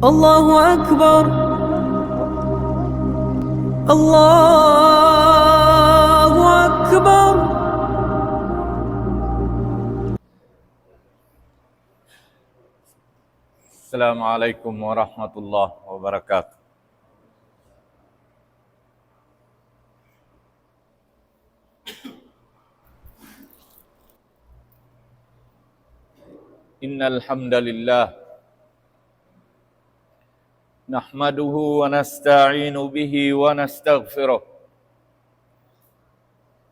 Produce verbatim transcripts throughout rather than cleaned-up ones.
الله أكبر. الله أكبر. السلام عليكم ورحمة الله وبركاته. إن الحمد لله نحمده ونستعين به ونستغفره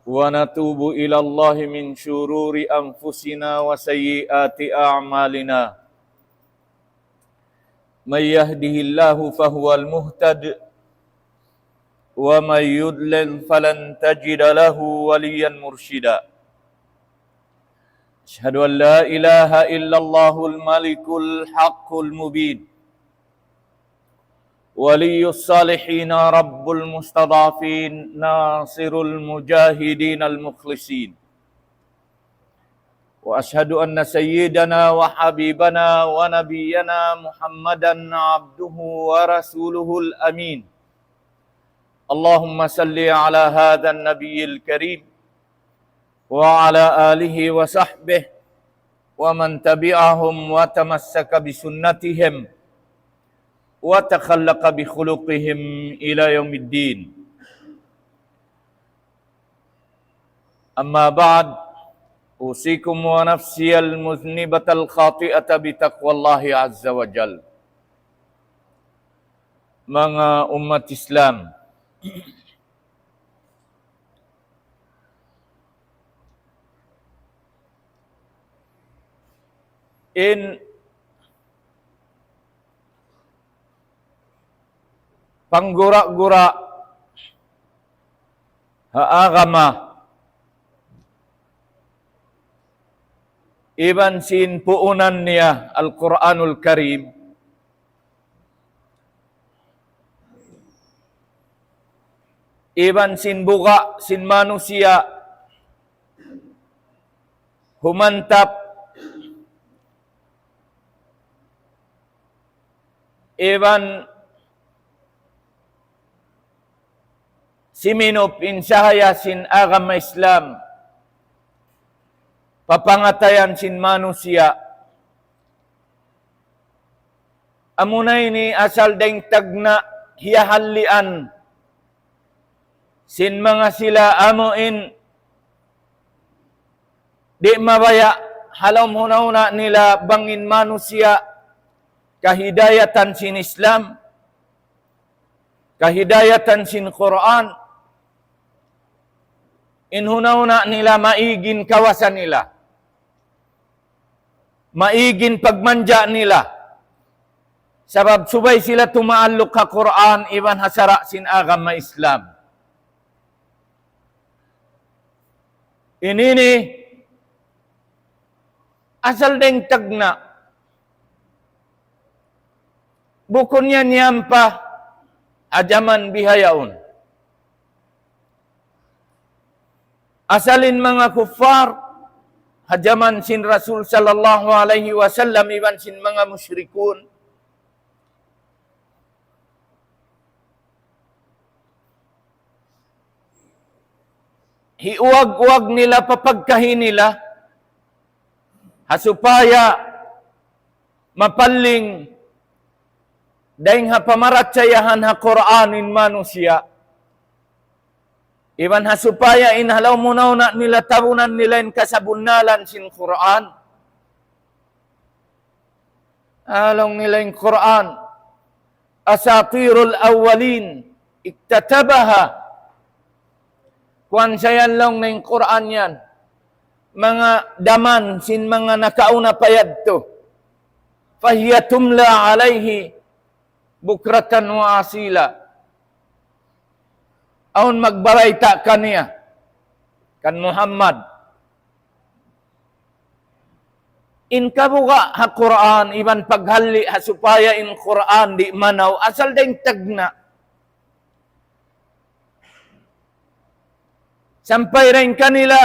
ونتوب إلى الله من شرور أنفسنا وسيئات أعمالنا. من يهده الله فهو المهتد، ومن يضلل فلن تجد له وليا مرشدا. أشهد أن لا إله إلا الله الملك الحق المبين، ولي الصالحين رب المستضعفين ناصر المجاهدين المخلصين. وأشهد أن سيدنا وحبيبنا ونبينا محمدا عبده ورسوله الأمين. اللهم صل على هذا النبي الكريم وعلى آله وصحبه ومن تبعهم وتمسك بسنتهم وتخلق بخلقهم إلى يوم الدين. أما بعد، أوصيكم ونفسي المذنبة الخاطئة بتقوى الله عز وجل. Manga ummat Islam, in panggura-gura ha agama iban sin puunan niya Al-Qur'anul Karim, iban sin buga' sin manusiya' humantap, iban siminup in sahaya sin agama Islam pa pangatayan sin manusiya'. Amuna ini asal dayng tagna' hiyahallian sin manga sila amu in di' mabaya' ha lawm huna-huna nila bang in manusiya' kahidayatan sin Islam, kahidayatan sin Qur'an, in huna-huna nila maig in kawasa nila, maig in pagmanja' nila. Sabab subay sila tumaalluk ha Qur'an iban ha sara' sin agama Islam. Ini ini asal dayng tagna'. Bukun yan yampa ha jaman bihaun. Asal in manga kuffar ha jaman sin Rasul sallallahu alayhi wasallam iban sin manga mushrikun, hiuwag-uwag nila pa pagkahi nila ha supaya mapalling dayng ha pamarachayahan ha Qur'an in manusiya'. Iban ha supaya in ha lawm huna-huna nila tabunan nila in kasabunnalan sin Qur'an. Laung nila in Qur'an أساطير الأولين اكتتبها. Kuwan sa yan laung niya in Qur'an yan, manga daman sin manga nakauna pa yadtu. فهي تملى عليه بكرة وأصيلا. Awn magbayta' kaniya, kan Muhammad. In kabuga' ha Qur'an, iban paghalli' ha supaya in Qur'an di' manaw, asal dayng tagna'. Sampay dayng kanila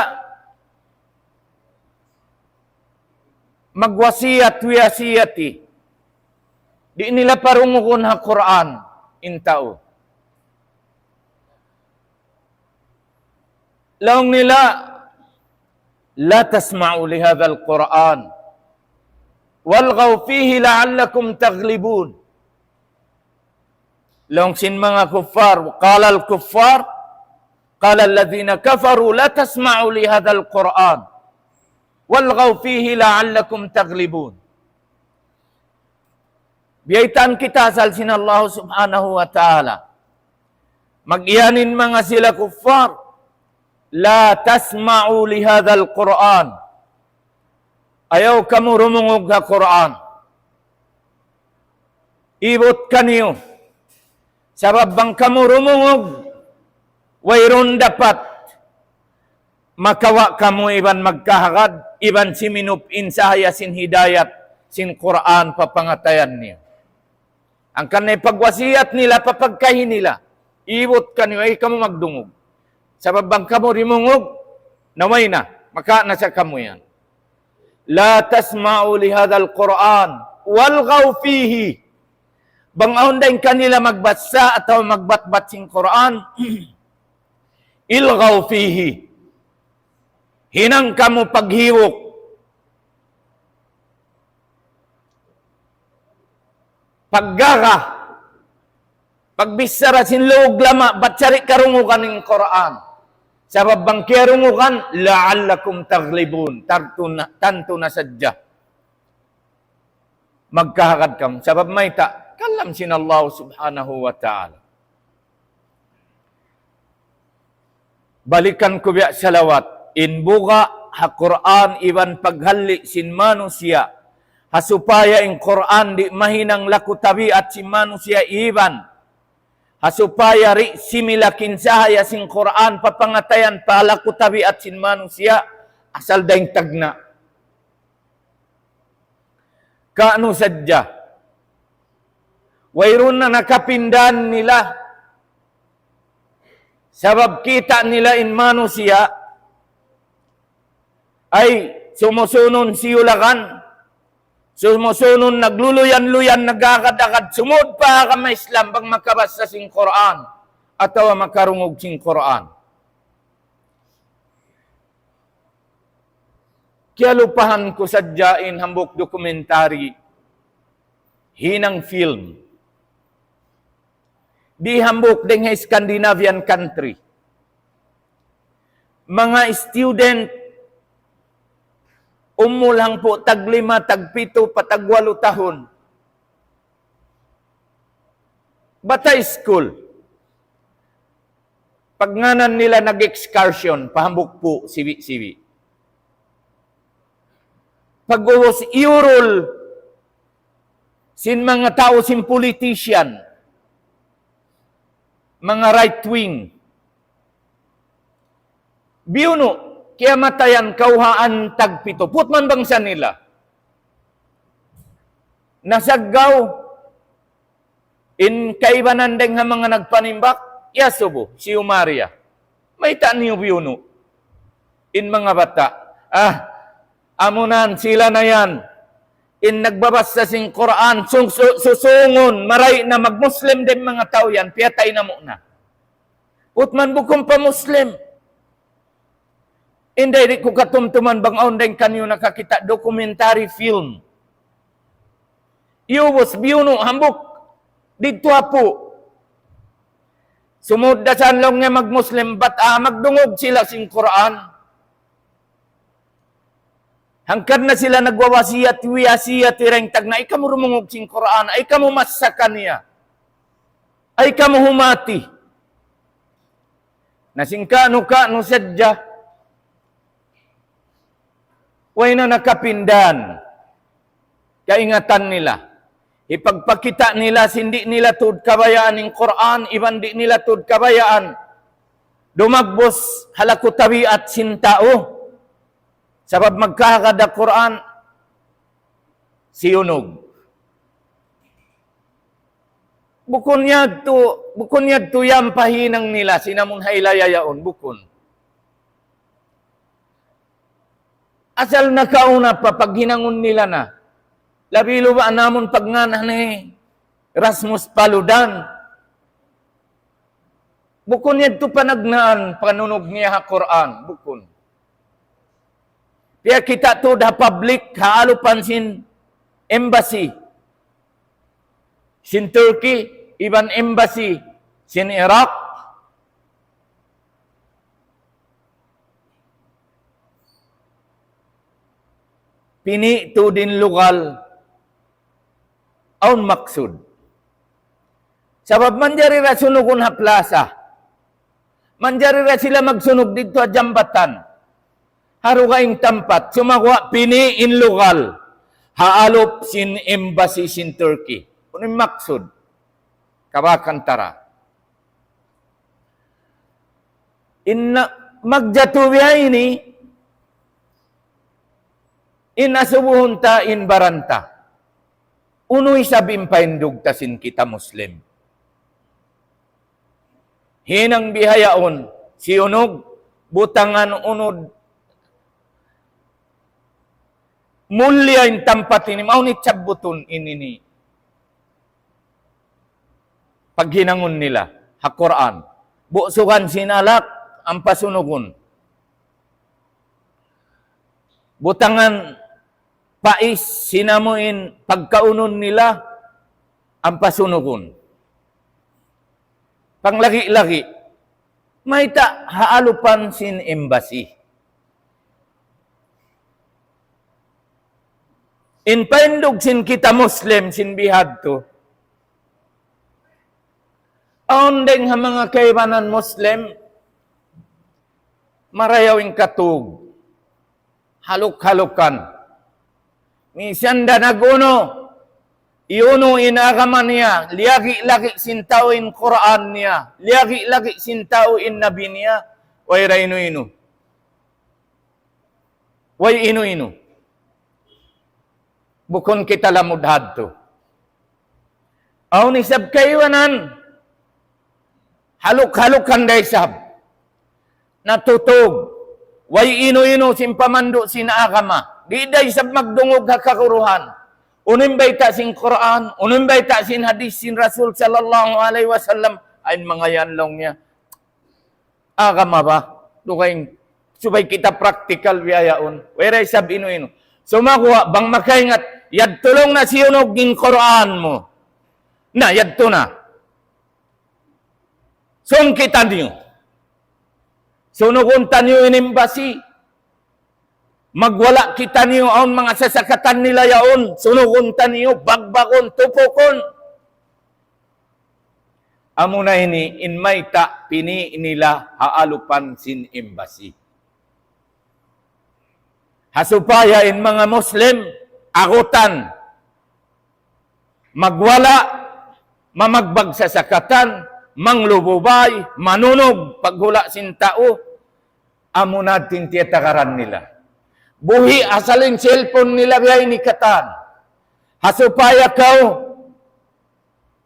magwasiyat, wiyasiyati. Di' nila parungugun ha Qur'an in tau. Laung nila, لا تسمعوا لهذا القرآن والغوا فيه لعلكم تغلبون. Laung sin manga kuffar, وقال الكفار، قال الذين كفروا لا تسمعوا لهذا القرآن والغوا فيه لعلكم تغلبون. Biyaytaan kita asal sin Allah Subhanahu wa Ta'ala. Mag-iyan in manga sila kuffar, لا تسمعوا لهذا القرآن. Ayaw kamu rumungug ha Qur'an. Ibut kaniyu. Sabab bang kamu rumungug, wayruun dapat makawa' kamu iban magkahagad, iban siminup in sahaya sin hidayat sin Qur'an pa pangatayan niyu. Hangkan na in pagwasiyat nila pa pagkahi nila, ibut kaniyu, ayaw kamu magdungug. Sabab bang kamu dimungug, na way na, makawa' na sa kamu yan. لا تسمعوا لهذا القرآن والغوا فيه. Bang awn dayn kanila magbasa atawa magbatbat sin Qur'an, الغوا فيه. Hinang kamu paghiwuk. Paggaga. Pagbichara sin lawg lama, bat sari karungugan in Qur'an. Sabab bang kiyarungugan, لعلكم تغلبون. Tantu na, tantu na sadja magkahagad kamu. Sabab mayta', kalam sin Allah Subhanahu wa Ta'ala. Balikan ku biya' salawat, in buga' ha Qur'an iban paghalli' sin manusiya', ha supaya in Qur'an di' mahinang laku tabiat sin manusiya' iban ha supaya di' similak in sahaya sin Qur'an pa pangatayan pa laku tabiat sin manusiya', asal dayng tagna'. Kaunu sadja. Wayruun na nakapindahan nila. Sabab kita' nila in manusiya', ay sumusunun siyulagan, sumusunun nagluluyan-luyan, nag-agad-agad, sumud pa agama Islam bang makabasa sin Qur'an, atawa makarungug sin Qur'an. Kiyalupahan ku sadja in hambuuk dokumentary, hinang film. Di hambuuk dayng ha Scandinavian country. Manga student, umul hangpu' taglima, tagpitu, pa tagwalu tahun. Bata' iskul. Pagngānan nila nag-excursion, pa hambuuk pū', siwi'-siwi'. Pag'ubus iyurul sin manga tau sin politician, manga right wing. Biyunu', kiyamatayan kawhaan tagpitu. Putman bangsa nila. Nasaggaw, in kaibanan dayng ha manga nagpanimbak, iyasubu, siyumari. Mayta' niyu biyunu'? In manga bata', ah, amunan sila na yan. In nagbabasa sin Qur'an, sung-, su-, susungun, maray na mag-Muslim da in manga tau yan, piyatay namu' na. Putman bukun pa Muslim. Inday di' ku katumtuman bang awn dayng kaniyu nakakita' documentary film. Iyubus biyunu' hambuuk didtu ha pū'. Sumud da san laung niya mag-Muslim, bat, ah, magdungug sila sin Qur'an. Hangkan na sila nagwawasiyat, wiyasiyat, dayng tagna', ay kamu rumungug sin Qur'an, ay kamu massa kaniya, ay kamu humati. Na sin kaunu-kaunu sadja, way na nakapindahan kaingatan nila. Hipagpakita' nila sin di' nila tuud kabayaan in Qur'an, iban di' nila tuud kabayaan dumagbus ha laku tabiat sin tau. Sabab magkahagad ha Qur'an, siyunug. Bukun yadtu, bukun yadtu yan pa hinang nila, sin amun ha ilaya yaun, bukun. Asal nakauna pa paghinangun nila na. Labi luba' na amun pagngānan ini. Rasmus Paludan. Bukun yadtu panagnaan panunug niya ha Qur'an. Bukun. Piyakita' tuud ha public, ha alupan sin embassy sin Turkey, iban embassy sin Iraq. Pini' tuud in lugal awn maksud. Sabab manjari da sunugun ha plaza. Manjari da sila magsunug didtu ha jambatan. Ha dugaing tampat. Sumagawa' pini' in lugal ha alup sin embassy sin Turkey. Unu in maksud? Kabaakan ta ra. In magjatu biya' ini, in asubuhun ta in baran ta. Unu isab in paindug ta sin kita Muslim. Hinang bihaun, siyunug, butangan unud, mulia in tampat ini, mawn isab butun ini ni paghinangun nila ha Qur'an. Busugan sin alak, ampa sunugun. Butangan pais sin amuin pagkaunun nila, ampa sunugun. Panglagi-lagi, mayta' ha alupan sin embassy. In paindug sin kita Muslim sin bihadtu. Awn dayng ha manga kaibanan Muslim, marayaw in katug. Haluk-halukan. Misan da nag-unu, iyunu in agama niya, liyagi-lagi sin tau in Qur'an niya, liyagi-lagi sin tau in Nabi niya, way da inu-inu. Way inu-inu. Bukun kita lamud hadtu. Awn isab kaibanan, haluk-halukan da isab. Natutug. Way inu-inu sin pamandu' sin agama. Di' da isab magdungug ha kaguruhan. Unu in bayta' sin Qur'an, unu in bayta' sin hadith sin Rasul sallallahu alayhi wasallam. Ayn manga yan laung niya. Agama ba? Dugaing, subay kita praktikal bihaun. Way da isab inu-inu. Sumagawa', bang makaingat, yadtu laung na siyunug in Qur'an mu. Na, yadtu na. Sung kitaniyu. Sunugun taniyu in embassy. Magwala' kitaniyu awn manga sasakatan nila yaun. Sunugun taniyu, bagbagun, tupukun. Amuna ini in mayta' pini' nila ha alupan sin embassy. Ha supaya in manga Muslim, agutan, magwala', mamagbag sasakatan, manglububay, manunug, paghula' sin tau, amuna in tiyatagaran nila. Buhi' asal in cellphone nila biya' ini katan. Ha supaya kaw,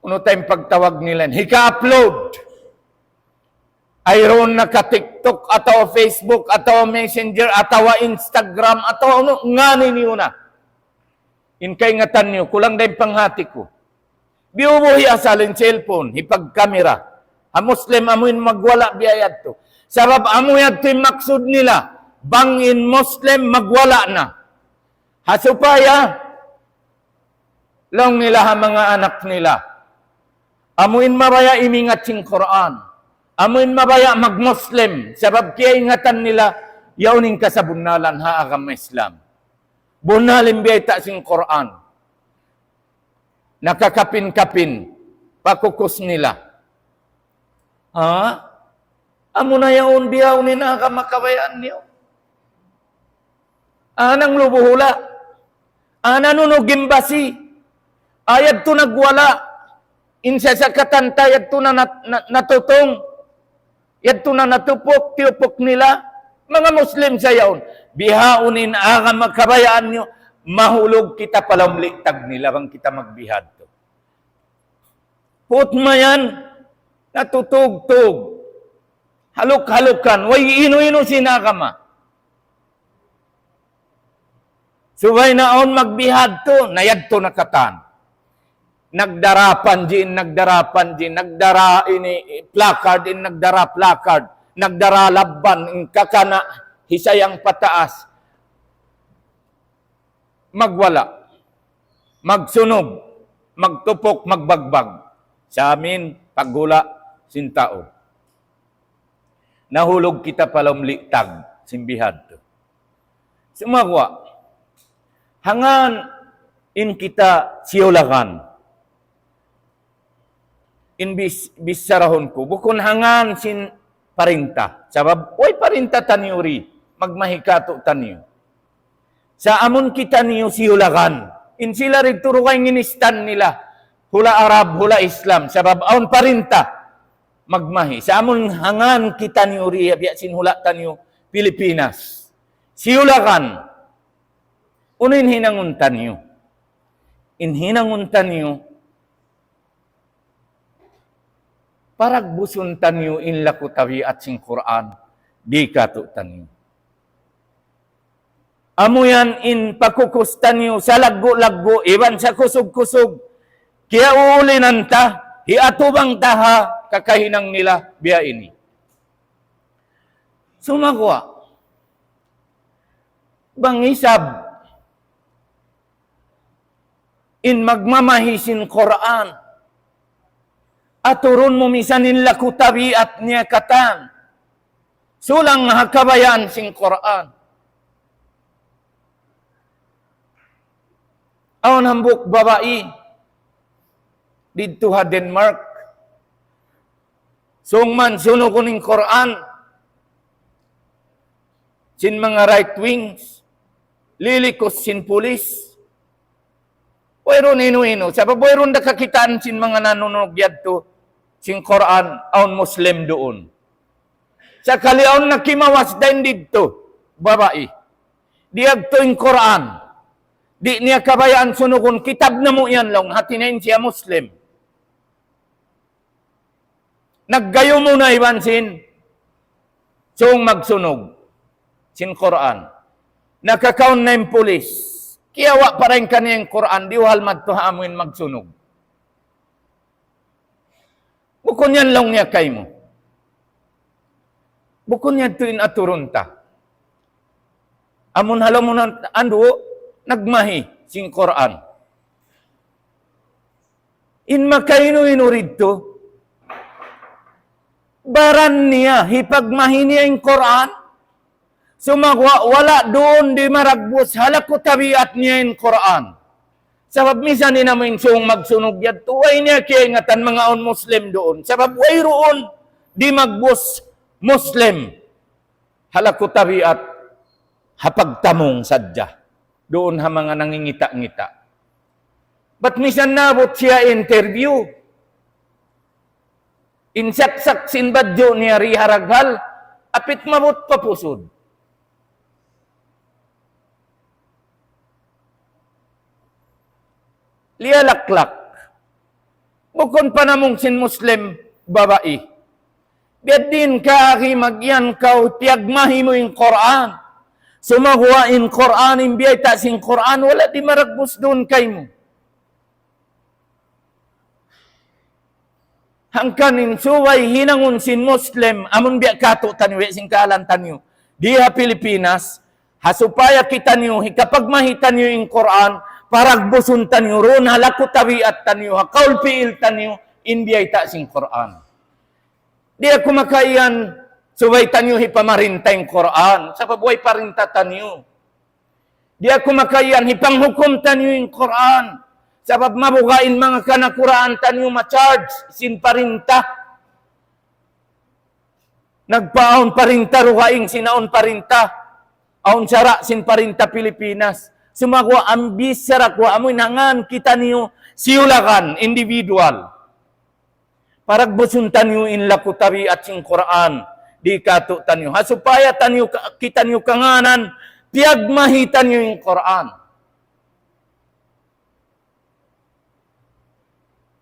unu ta in pagtawag nila, hika-upload. Ayruun na ka TikTok, atawa Facebook, atawa Messenger, atawa Instagram, atawa unu, ngani niyu na. In kaingatan niyu, kulang da in panghati ku. Biyubuhi' asal in cellphone, hipag-camera. Ha Muslim amuin magwala' biya' yadtu. Sabab amu yadtu in maksud nila, bang in Muslim magwala' na. Ha supaya, laung nila ha manga anak nila. Amuin mabaya' imingat sin Qur'an. Amuin mabaya' mag-Muslim. Sabab kiyaingatan nila, yaun in kasabunnalan ha agama Islam. Bunnal in biyayta' sin Qur'an. Nakakapin-kapin, pakukus nila. Ha? Amuna yaun bihaun in agama kabayaan niyu. Ana' nanglubu hula'. Ana' nunug embassy. Yadtu nagwala'. In sasakatan ta yadtu na nat-, na-, natutung. Yadtu na natupuk, tiyupuk nila. Manga Muslim sa yaun. Bihaun in agama kabayaan niyu, mahulug kita pa lawm liktag nila bang kita magbihadtu. Put mayan, natutugtug. Haluk-halukan, way inu-inu sin agama. Subay na awn magbihadtu, na yadtu na katan. Nagdara panji in, nagdara panji, nagdara ini placard in, nagdara placard, nagdara labban in kakana' hisayang pataas. Magwala', magsunug, magtupuk, magbagbag. Sa amin, paghula' sin tau. Nahulug kita pa lawm li'tag, sin bihadtu. Sumagawa', hangkan in kita siyulakan. In bis-, bisarahun ku, bukun hangkan sin parinta. Sabab, way parinta taniyu di, magmahi katu'taniyu. Sa' amun kitaniyu siyulakan. In sila rin turu kay nginistan nila. Hula' Arab, hula' Islam. Sabab awn parinta. Magmahi. Sa' amun hangkan kitaniyu di, biya' sin hula' taniyu, Pilipinas. Siyulakan. Unu in hinangun taniyu? In hinangun taniyu, paragbusun taniyu in laku tabiat sin Qur'an, di katu'taniyu. Amu yan in pakukus taniyu sa laggu'-laggu', iban sa kusug-kusug, kiyaulinan ta, hiatubang ta ha kakahinang nila, biya' ini. Sumagawa', bang isab, in magmamahi sin Qur'an. Aturun mu misan in laku tabiat niya katan. Sulang ha kabayaan sin Qur'an. Awn hambuuk babai didtu ha Denmark. Sung man sunugun in Qur'an sin manga right wings, lilikus sin pulis. Wayruun inu-inu. Sabab wayruun da kakitaan sin manga nanunug yadtu sin Qur'an, awn Muslim duun. Sakali awn nakimawas dayn didtu, babai. Diyagtu in Qur'an. Di' niya kabayaan sunugun, kitab namu' yan laung, hati niya in siya Muslim. Naggayum na iban sin sung magsunug sin Qur'an. Nakakaun na in pulis. Kiyawa' pa dayn kaniya in Qur'an, diyuhal madtu ha amuin magsunug. Bukun yan laung niya kaymu. Bukun yadtu in aturun ta. Amun ha lawm andu', nagmahi sin Qur'an. In makainu-inu didtu, baran niya, hipagmahi niya in Qur'an, sumagawa' wala' duun di' maragbus ha laku tabiat niya in Qur'an. Sabab misan in amuin sung magsunug yadtu, way niya kiyaingatan manga awn Muslim duun. Sabab wayruun di' magbus Muslim ha laku tabiat, ha pagtamung sadja duun ha manga nangingita'-ngita'. Bat misan naabut siya interview, in saksak sin badju' niya di ha raghal, apit maabut pa pusud. Liyalaklak. Bukun panamung sin Muslim babai. Biya' diin ka, akhi, magiyan kaw, piyagmahi mu in Qur'an. Sumagawa' in Qur'an, in biyayta' sin Qur'an, wala' di' maragbus duun kaymu. Hangkan in subay hinangun sin Muslim, amun biya' katu'taniyu, biya' sin kahalan taniyu. Di ha Pilipinas, ha supaya kitaniyu, hikapagmahi taniyu in Qur'an, paragbusun taniyu, duun ha laku tabiat taniyu, ha kaul pi'il taniyu, in biyayta' sin Qur'an. Di' aku makaiyan, subay taniyu hipamarinta in Qur'an, sabab way parinta taniyu. Di' aku makaiyan hipanghukum taniyu in Qur'an. Sabab mabuga' in manga kanakuraan taniyu ma-charge sin parinta. Nagpaawn parinta dugaing sin awn parinta. Awn sara' sin parinta Pilipinas. Sumagawa' in bichara ku amu in hangkan kitaniyu siyulakan, individual. Paragbusun taniyu in laku tabiat sin Qur'an di katu'taniyu. Ha supaya taniyu ka-, kitaniyu kangānan, piyagmahi taniyu in Qur'an.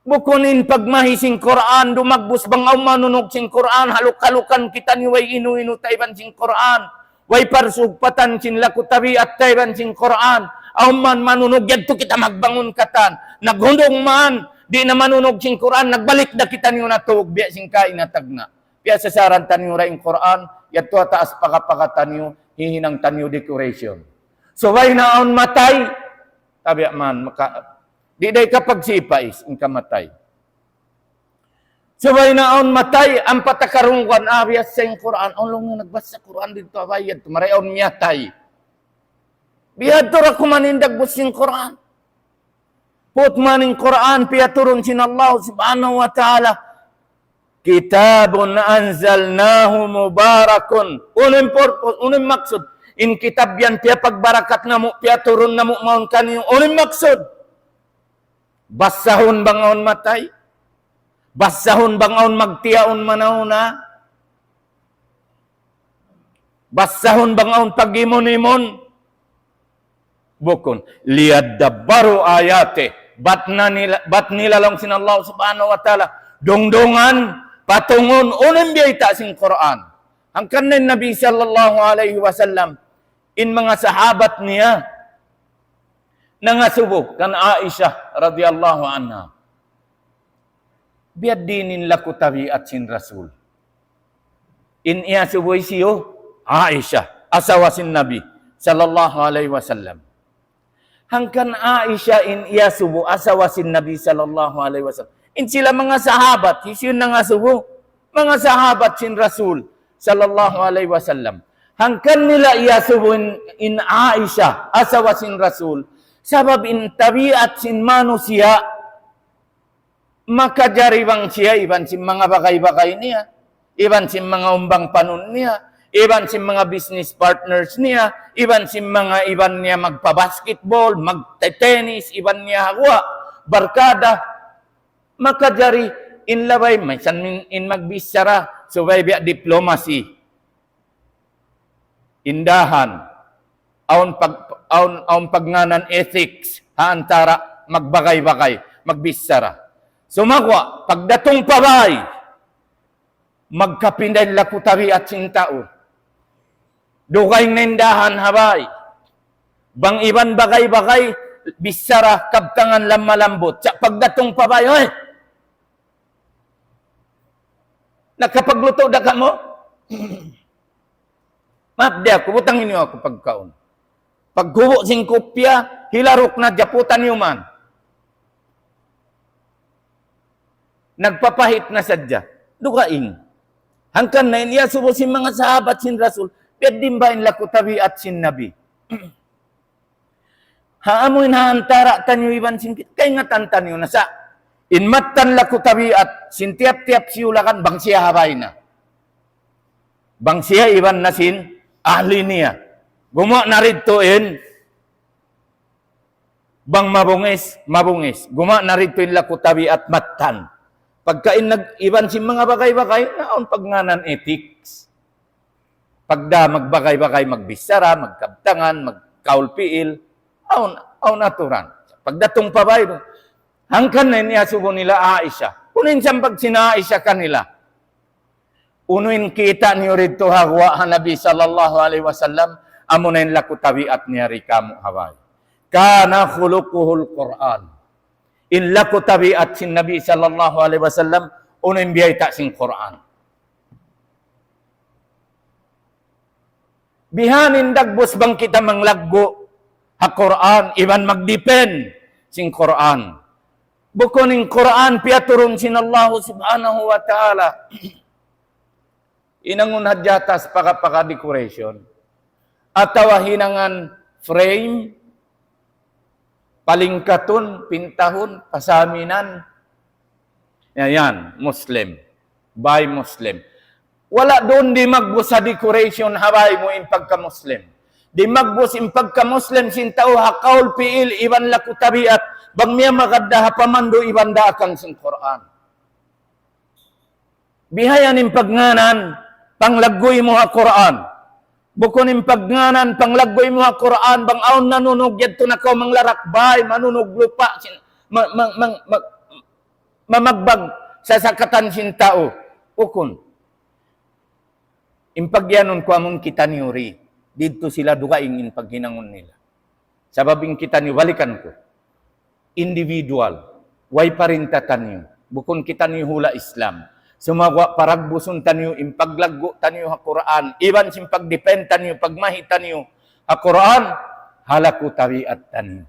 Bukun in pagmahi sin Qur'an, dumagbus bang awn manunug sin Qur'an, haluk-halukan kitaniyu way inu-inu ta iban sin Qur'an. Way parsugpatan sin laku tabiat ta iban sin Qur'an. Awn man manunug yadtu kita magbangun katan. Naghundung man, Di' na manunug sin Qur'an, nagbalik da kitaniyu natug, biya' sin kaina tagna'. Piyasasaran taniyu ra in Qur'an, yadtu ha taas paka-paka taniyu, hihinang taniyu decoration. Subay na awn matay, tabi' man, maka, di' da ikapagsipa is, in kamatay. Subay na awn matay, ampa ta karungugan, ah, biya' sa in Qur'an, awn laung nagbasa Qur'an didtu ha bay yadtu, maray awn miyatay. Bihadtu ra kuman in dagbus sin Qur'an. Put man in Qur'an piyaturun sin Allah subhanahu wa ta'ala. Kitabun anzalnahu mubarakun. Unu in purpose, unu in maksud. In kitab yan piyapagbarakat namu', piyaturun namu' mawn kaniyu. Unu in maksud. Basahun bang awn matay. Basahun bang awn magtiyaun manauna. Basahun bang awn pag-imun-imun. Bukun. Liyadabbaru ayatih. Bat na nila, bat nila laung sin Allah subhanahu wa ta'ala. Dungdungan, patungun, unu in biyayta' sin Qur'an. Hangkan na in Nabi sallallahu alayhi wasallam, in manga sahabat niya, nangasubu kan Aisha radiyallahu anha. Biya' diin in laku tabiat sin Rasul. In iyasubu hisiyu, Aisha, asawa sin Nabi sallallahu alayhi wasallam. Hangkan Aisha in iyasubu asawa sin Nabi sallallahu alayhi wasallam. In sila manga sahabat, hisiyu in nangasubu? Manga sahabat sin Rasul sallallahu alayhi wasallam. Hangkan nila iyasubu in, in Aisha, asawa sin Rasul. Sabab in tabiat sin manusiya', makajari bang siya iban sin manga bagay-bagay niya, iban sin manga umbang panun niya, iban sin manga business partners niya, iban sin manga iban niya magpa-basketball, magte-tennis, iban niya ha guwa', barkada, makajari in labay, minsan in, in magbichara, subay biya' diplomacy. Indahan, awn pag-, awn, awn pagngānan ethics, ha antara' magbagay-bagay, magbichara. Sumagawa', pagdatung pa bay, magkapinda in laku tabiat sin tau. Dugaing na in dahan ha bay. Bang iban bagay-bagay, bichara kabtangan lamma lambut. Sa' pagdatung pa bay, "Hoy! Nakapaglutu da kamu?" "Maap, di' aku, butang niyu aku pagkaun." Paghubu' sin kupya, hilaruk na, japutan niyu man. Nagpapahit na sadja. Dugaing. Hangkan na in iyasubu sin manga sahabat sin Rasul, biya' diin ba in laku tabiat sin Nabi. Ha amu in ha antara' taniyu iban sin kita, kaingatan taniyu na sa'. In mattan laku tabiat, sin tiyap-tiyap siyulakan, bang siya ha bay na. Bang siya iban na sin ahli niya. Gumuwa' na didtu in, bang mabungis, mabungis. Gumuwa' na didtu in laku tabiat mattan. Pagka in nag-, iban sin manga bagay-bagay, na awn pagngānan ethics. Pagda magbagay-bagay, magbichara, magkabtangan, magkaul-piil, awn, awn aturan. Pagdatung pa bay, hangkan na in iyasubu nila Aisha. Unu in sambag sin Aisha kanila? Unu in kita' niyu didtu ha guwa' ha Nabi sallallahu alayhi wasallam, amuna in laku tabiat niya di kamu' ha bay. كان خلقه القرآن. In laku tabiat sin Nabi sallallahu alayhi wasallam, unu in biyayta' sin Qur'an. Bihaini in dagbus bang kita manglaggu' ha Qur'an, iban magdepend sin Qur'an. Bukun in Qur'an piyaturun sin Allah subhanahu wa ta'ala. Hinangun hadja tas paka-paka decoration. Atawa hinangan frame, palingkatun, pintahun, pasaminan. Ya, yan, Muslim. Bay Muslim. Wala' duun dimagbus ha decoration ha bay mu in pagka-Muslim. Dimagbus in pagka-Muslim sin tau ha kaul piil iban laku tabiat, bang miyamagad da ha pamandu' iban daakan sin Qur'an. Bihaini in pagngānan, panglaggu'i mu ha Qur'an. Bukun in pagngānan, panglaggu'i mu ha Qur'an, bang awn nanunug yadtu na kaw manglarak bay, manunug lupa', sin-, ma-, ma-, ma-, ma-, mamagbag sasakatan sin tau. Bukun. In pagyanun ku amun kitaniyu di, didtu sila dugaing in paghinangun nila. Sabab in kitaniyu balikan ku. Individual. Way parinta taniyu. Bukun kitaniyu hula' Islam. Sumagawa' paragbusun taniyu in paglaggu' taniyu ha Qur'an. Iban sin pag-defend taniyu, pagmahi taniyu ha Qur'an, ha laku tabiat taniyu.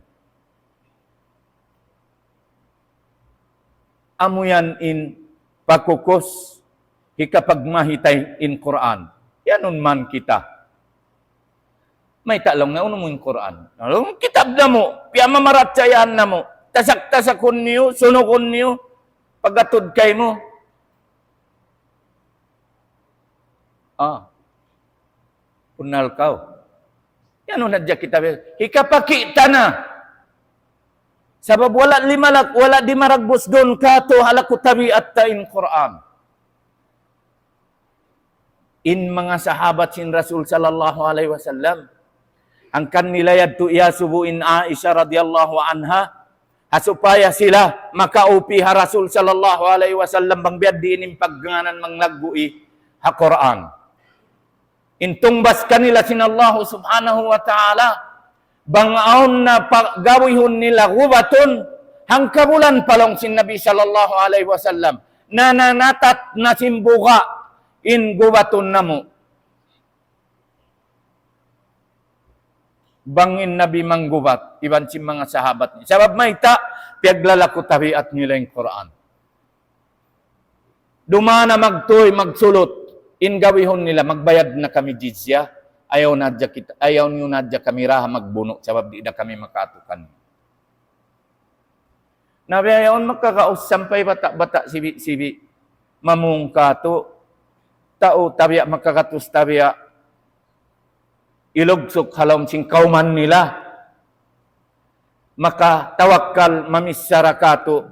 Amu yan in pakukus hikapagmahi ta in Qur'an. Yanun man kita. Mayta' laung na unu mu in Qur'an. Laung kitab namu', piyamamaratsayaan namu'. Tasak-tasakun niyu, sunugun niyu, pagatud kaymu. Ah. Punnal kaw. Yan na hadja kita bi-, hikapakita na. Sabab wala' limalak, wala' di maragbus duun katu' ha laku tabiat ta in Qur'an. In manga sahabat sin Rasul sallallahu alayhi wasallam, hangkan nila yadtu iyasubu in Aisha radiyallahu anha, ha supaya sila makaupi ha Rasul sallallahu alayhi wasallam bang biya' diin in pagngānan manglaggu'i ha Qur'an. In tungbas kanila sin Allahu subhanahu wa ta'ala, bang awn na pa-, gawihun nila gubatun, hangkabulan pa laung sin Nabi sallallahu alayhi wasallam, nananatat na sin buga' in gubatun namu'. Bang in Nabi manggubat, iban sin manga sahabat niya. Sabab mayta', piyaglalaku tabiat nila in Qur'an. Dumā na magtuy, magsulut, in gawihun nila, magbayad na kami jizya, ayaw na hadja kita, ayaw niyu na hadja kami raha magbunu', sabab di' da kami makaatu kaniyu. Na biya' yaun makakaus sampay bata'-bata' sibi'-sibi'. Mamung katu'. Tau tabiya' makakatus tabiya'. Ilugsuk ha lawm sin kawman nila. Makatawakkal mamichara katu'.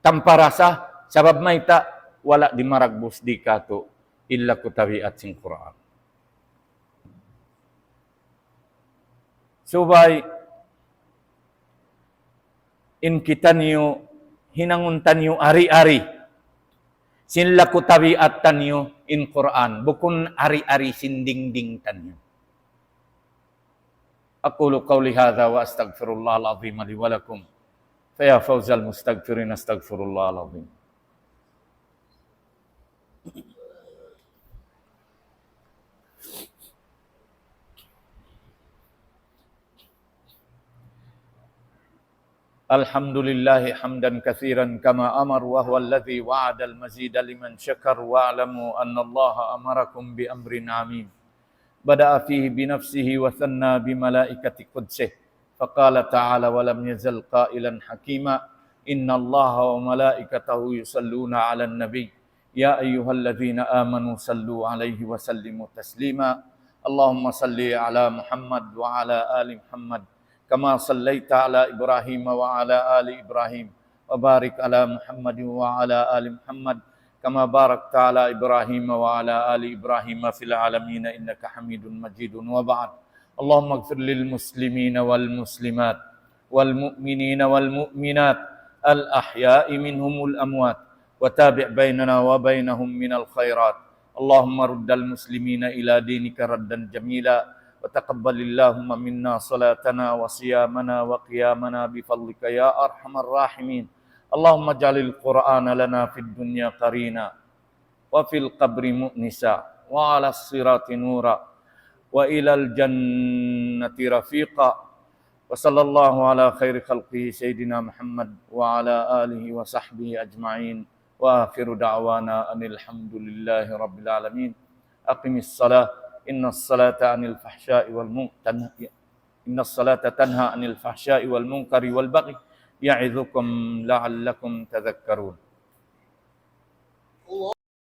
Tanpa rasa. Sabab mayta'. Wala' di maragbus di katu'. Illa ku tabiat sin Qur'an. Subay in kitaniyu hinangun taniyu ari-ari. Sin laku tabiat taniyu in Qur'an. Bukun ari-ari sin dingding taniyu. أقول قولي هذا وأستغفر الله العظيم لي ولكم. فيا فوز المستغفرين، أستغفر الله العظيم. الحمد لله حمدا كثيرا كما أمر، وهو الذي وعد المزيد لمن شكر، واعلموا أن الله أمركم بأمر عظيم. بدأ فيه بنفسه وثنى بملائكة قدسه، فقال تعالى: ولم يزل قائلا حكيما، إن الله وملائكته يصلون على النبي، يا أيها الذين آمنوا صلوا عليه وسلموا تسليما. اللهم صل على محمد وعلى آل محمد، كما صليت على إبراهيم وعلى آل إبراهيم، وبارك على محمد وعلى آل محمد، كما باركت على إبراهيم وعلى آل إبراهيم في العالمين إنك حميد مجيد. وبعد، اللهم اغفر للمسلمين والمسلمات والمؤمنين والمؤمنات الأحياء منهم والأموات، وتابع بيننا وبينهم من الخيرات. اللهم رد المسلمين إلى دينك ردا جميلا، وتقبل اللهم منا صلاتنا وصيامنا وقيامنا بفضلك يا أرحم الراحمين. اللهم اجعل القرآن لنا في الدنيا قرينا، وفي القبر مؤنسا، وعلى الصراط نورا، وإلى الجنة رفيقا. وصلى الله على خير خلقه سيدنا محمد وعلى آله وصحبه أجمعين. وآخر دعوانا أن الحمد لله رب العالمين. أقم الصلاة، إن الصلاة عن الفحشاء والمن-، تنه-، إن الصلاة تنهى عن الفحشاء والمنكر والبغي، يعظكم لعلكم تذكرون.